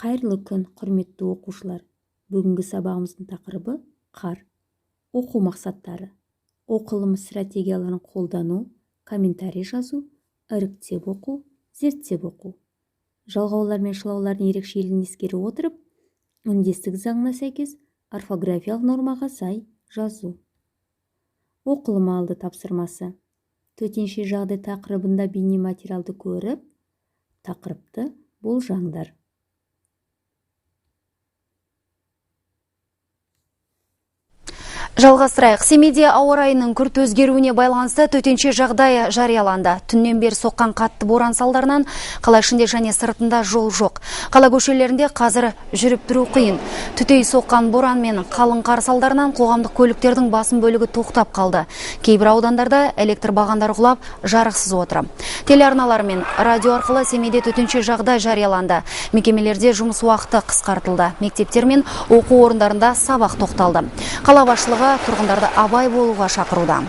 Қайырлы күн, құрметті оқушылар! Бүгінгі сабағымыздың тақырыбы қар. Оқу мақсаттары: оқылым стратегияларын қолдану, комментарий жазу, іріктеп оқу, зерттеп оқу. Жалғаулар мен шылаулардың ерекшелігін ескере отырып, үндестік заңына сәйкес орфографиялық нормаға сай жазу. Оқылым алды тапсырмасы. Төтенше жағдай тақырыбында бейнематериалды көріп, тақырыпты болжаңдар. Жалғастырайық. Семейде ауа райының күрт өзгеруіне байланысты төтенше жағдай жарияланды. Түннен бері соққан қатты боран салдарынан қала ішінде және сыртында жол жоқ. Қала көшелерінде қазір жүріп тұру қиын. Түтей соққан боран мен қалың қар салдарынан қоғамдық көліктердің басым бөлігі тоқтап қалды. Кейбір аудандарда электр бағандары құлап, жарықсыз отыр. Телеарналар мен радио арқылы Семейде төтенше жағдай жарияланды. Мекемелерде жұмыс уақыты қысқартылды. Мектептер мен оқу орындарында сабақ тоқталды. Қала басшылығы тұрғындарды абай болуға шақыруда.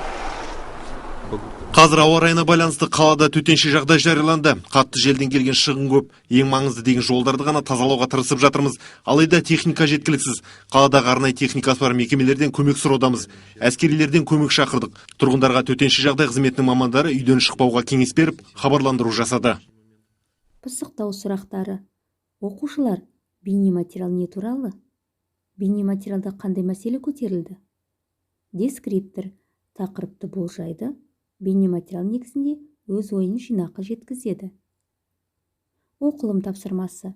Қазір ауа райына байланысты қалада төтенше жағдай жарияланды. Қатты желден келген шығын көп. Ең маңызды деген жолдарды ғана тазалауға тырысып жатырмыз. Алайда техника жеткіліксіз. Қаладағы арнайы техникасы бар мекемелерден көмек сұраудамыз. Әскерилерден көмек шақырдық. Тұрғындарға төтенше жағдай қызметінің мамандары үйден шықпауға кеңес беріп, хабарландыру жасады. Пысықтау сұрақтары. Оқушылар, бейнематериал не туралы? Бейнематериалда қандай мәселе көтерілді? Дескриптор тақырыпты болжайды, бейнематериал негізінде өз ойын жинақы жеткізеді. Оқылым тапсырмасы.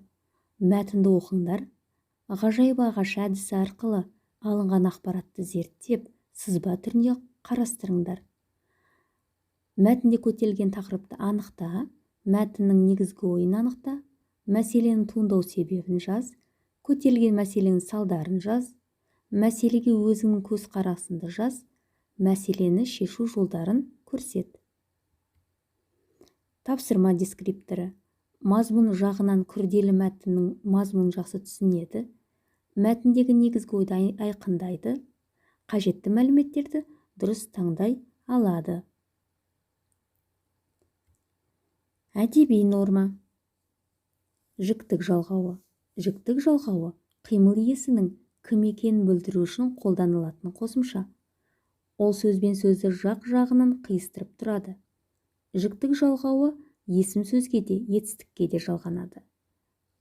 Мәтінді оқыңдар. Ғажайып ағаш әдісі арқылы алынған ақпаратты зерттеп, сызба түрінде қарастырыңдар. Мәтінде көтерілген тақырыпты анықта, мәтіннің негізгі ойын анықта, мәселенің туындау себебін жаз, көтерілген мәселенің салдарын жаз, мәселеге өзіңнің көзқарасыңды жаз, мәселені шешу жолдарын көрсет. Тапсырма дескрипторы. Мазмұн жағынан күрделі мәтіннің мазмұнын жақсы түсінеді, мәтіндегі негізгі ойды айқындайды, қажетті мәліметтерді дұрыс таңдай алады. Әдеби норма. Жіктік жалғауы. Жіктік жалғауы қимыл иесінің кім екенін білдіру үшін қолданылатын қосымша. Ол сөз бен сөзді жақ-жағынан қиыстырып тұрады. Жіктік жалғауы есім сөзге де, етістікке де жалғанады.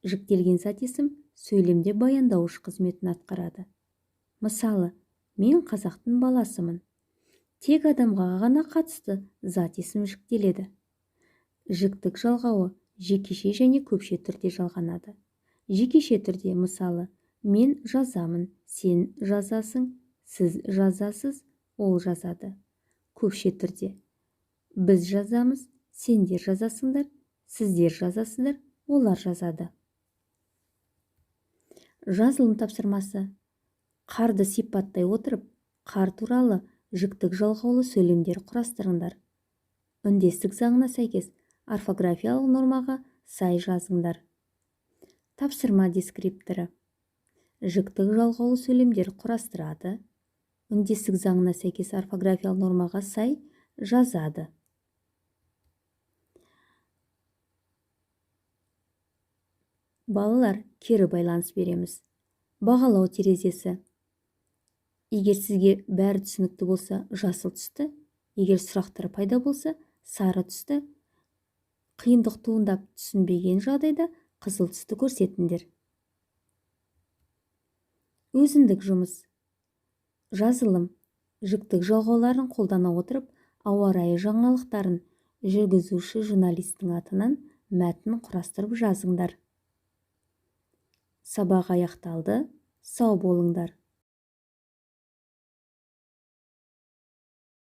Жіктелген зат есім сөйлемде баяндауыш қызметін атқарады. Мысалы, мен қазақтың баласымын. Тек адамға ғана қатысты зат есім жіктеледі. Жіктік жалғауы жекеше және көпше түрде жалғанады. Жекеше түрде, мысалы, мен жазамын, сен жазасың, сіз жазасыз, ол жазады. Көпше түрде біз жазамыз, сендер жазасыңдар, сіздер жазасыздар, олар жазады. Жазылым тапсырмасы. Қарды сипаттай отырып, қар туралы жіктік жалғаулы сөйлемдер құрастырыңдар. Үндестік заңына сәйкес орфографиялық нормаға сай жазыңдар. Тапсырма дескрипторы. Жіктік жалғаулы сөйлемдер құрастырады. Үндестік заңына сәйкес орфографиялық нормаға сай жазады. Балалар, кері байланыс береміз. Бағалау терезесі. Егер сізге бәрі түсінікті болса, жасыл түсті, егер сұрақтар пайда болса, сары түсті, қиындық туындап түсінбеген жағдайда қызыл түсті көрсетіңдер. Өзіндік жұмыс. Жазылым. Жіктік жалғауларын қолдана отырып, ауа райы жаңалықтарын жүргізуші журналистің атынан мәтін құрастырып жазыңдар. Сабақ аяқталды. Сау болыңдар.